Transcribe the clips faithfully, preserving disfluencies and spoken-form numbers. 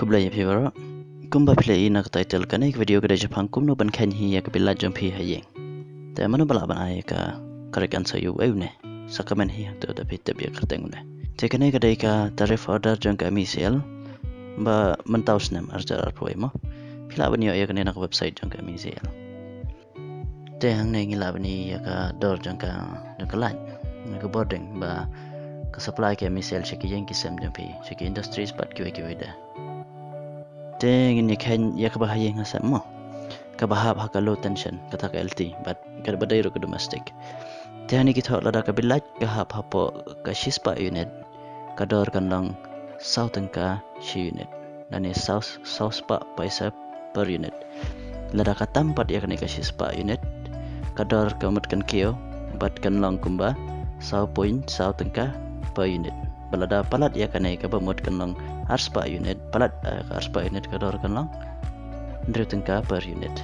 Khublei ïa phi baroh. Kumba phi la i na ka title, kane ka video ka dei shaphang kumno ban kheiñ hi ïa ka bill light jong phi ha ïing. Te mano ba lah ban ai ka correct answer ïa u, eh, une? Sa comment hi hangto da phi tip ïa ka kyrteng une. Te kane ka dei ka tariff order jong ka M E C L ba mynta u snem ar hajar arphew wei mo. Phi lah ban ïoh ïa kane na ka website jong ka M E C L. Te hangne ngi lah ban i ïa ka dor jong ka, jong ka light, jong ka bording ba ka supply ka M E C L sha ki ïing ki sem jong phi, sha ki industries bad kiwei kiwei de. Te ngin ïa kheiñ ïa kaba ha ïing ha sem mo, kaba hap ha ka low tension, kata ka L T, bad kaba dei ruh ka domestic. Te hangne ki thoh lada ka bill light ka hap hapoh ka shispah unit, ka dor kan long saw tyngka shi unit, lane saw, saw spah paisa per unit. Lada ka tam pat ïa kane ka shispah unit, ka dor ka mut kan kiew bad kan long kumba saw point saw tyngka per unit. Bad lada palat ïa kane kaba mut kan long arspah unit, palat, eh, ka arspah unit, ka dor kan long hynriew tyngka per unit.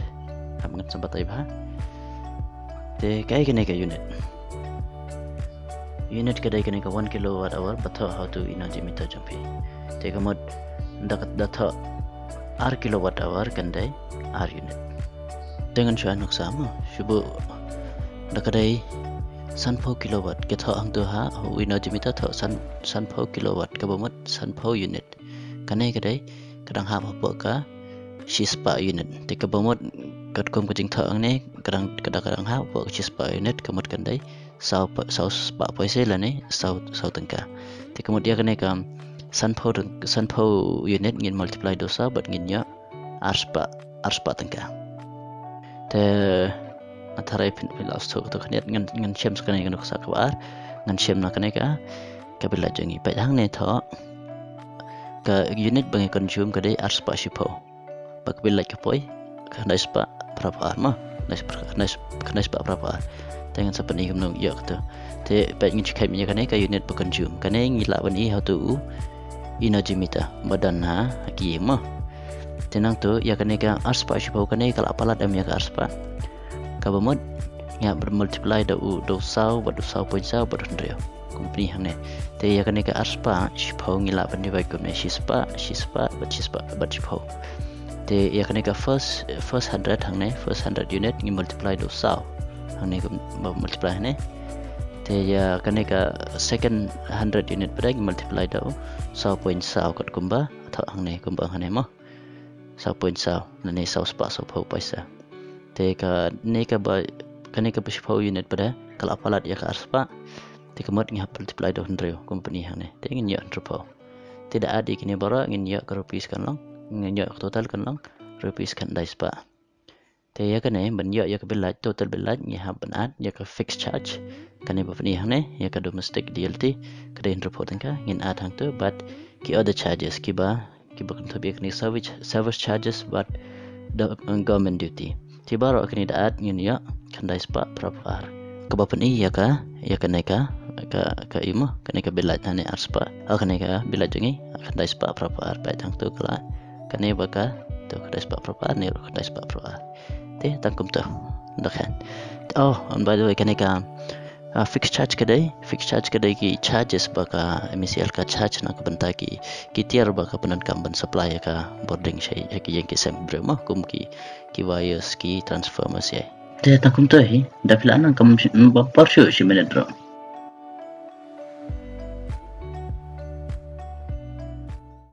Hap ngan sa batai bha. Te kaei kane ka unit? Unit ka dei kane ka one kilowatt hour ba thoh ha uto u energy meter jong phi. Te ka mut da, da thoh ar kilowatt hour kan dei ar unit. Te ngan shu ai nuksa mo, shu buh, da ka dei sanphew kilowatt ka thoh hangto ha u energy meter, thoh san, sanphew kilowatt, kaba mut sanphew unit. Kane ka dei ka dang hap hapoh ka shispah unit. Te kaba mut katkum ka jingthoh hangne, ka dang, ka dang, ka dang hap hapoh ka shispah unit, ka mut kan dei saw pa, saw spah paisa lane saw, saw tyngka. Te ka mut ïa kane ka sanphew tyng-, sanphew unit ngin multiply da u saw bad ngin ïoh arspah, arspah tyngka. Te nga tharai phin, phin la sngewthuh kato khyndiat, ngan, ngan shem sa kane ka nuksa kaba ar, ngan shem na kane ka, ka bill light jong ngi. Peit hangne thoh ka unit ba ngi consume ka dei arspah shiphew. Ba ka bill light ka poi khyndai spah phra phew ar mo. Khyndai spah, khyndai spah phra phew ar. Te ngan sa pyni kumno ïoh kato. Te peit ngin shu kheiñ ïa kane ka unit ba consume. Kane ngi lah ban i ha uto u energy meter ba don ha ki ïing mo. Te nangto ïa kane ka arspah shiphew, kane ka la palat em ïa ka arspah? Kaba mut ngi hap ban multiply da u, da u saw bad u saw point saw bad hynriew. Kum pyni hangne. Te ïa kane ka arspah shiphew ngi lah ban divide kumne, shispah, shispah bad shispah bad shiphew. Te ïa kane ka first, first hundred hangne, first hundred unit ngi multiply da u saw. Hangne kum ba multiply hangne. Te ïa kane ka second hundred unit pat ngi multiply da u saw point saw katkum ba thoh hangne, kumba hangne mo. Saw point saw, lane saw spah sawphew paisa. Te kane kaba, kane kaba shiphew unit pat ka la palat ïa ka arspah. Te ka mut ngi hap multiply da u hynriew, kum pyni hangne. Te ngin ïoh hynriewphew. Te da add ïa kine baroh ngin ïoh ka rupees kan long, ngin ïoh ka total kan long rupees khyndai spah. Te ïa kane ban ïoh ïa ka bill light, total bill light, ngi hap ban add ïa ka fixed charge, kane ba pyni hangne, ïa ka domestic D L T, ka dei hynriewphew tyngka, ngin add hangto bad ki other charges, kiba, kiba kynthup ïa kane service, service charges bad da, government duty. Te baroh kine da add ngin ïoh khyndai spah phra phew ar. Kaba pyni ïa ka, ïa kane ka, ka, ka i mo, kane ka bill light hangne arspah. Oh, kane ka bill light jong ngi khyndai spah phra phew ar, peit hangto ka la, kane ba ka, to khyndai spah phra phew ar, ne ruh khyndai spah phra phew ar. Te tang kumto. Ynda khan. Oh, and by the way, kane ka, ah, fixed charge ka dei, fixed charge ka dei ki charges ba ka M E C L ka charge na ka bynta ki, ki tiar ba ka pyndonkam ban supply ïa ka bording sha, ïa ki ïing ki sem briew mo, kum ki, ki wires, ki transformers ïa. Te tang kumto hi, da phi la nang kam shi, ba por shuh shi minit ruh.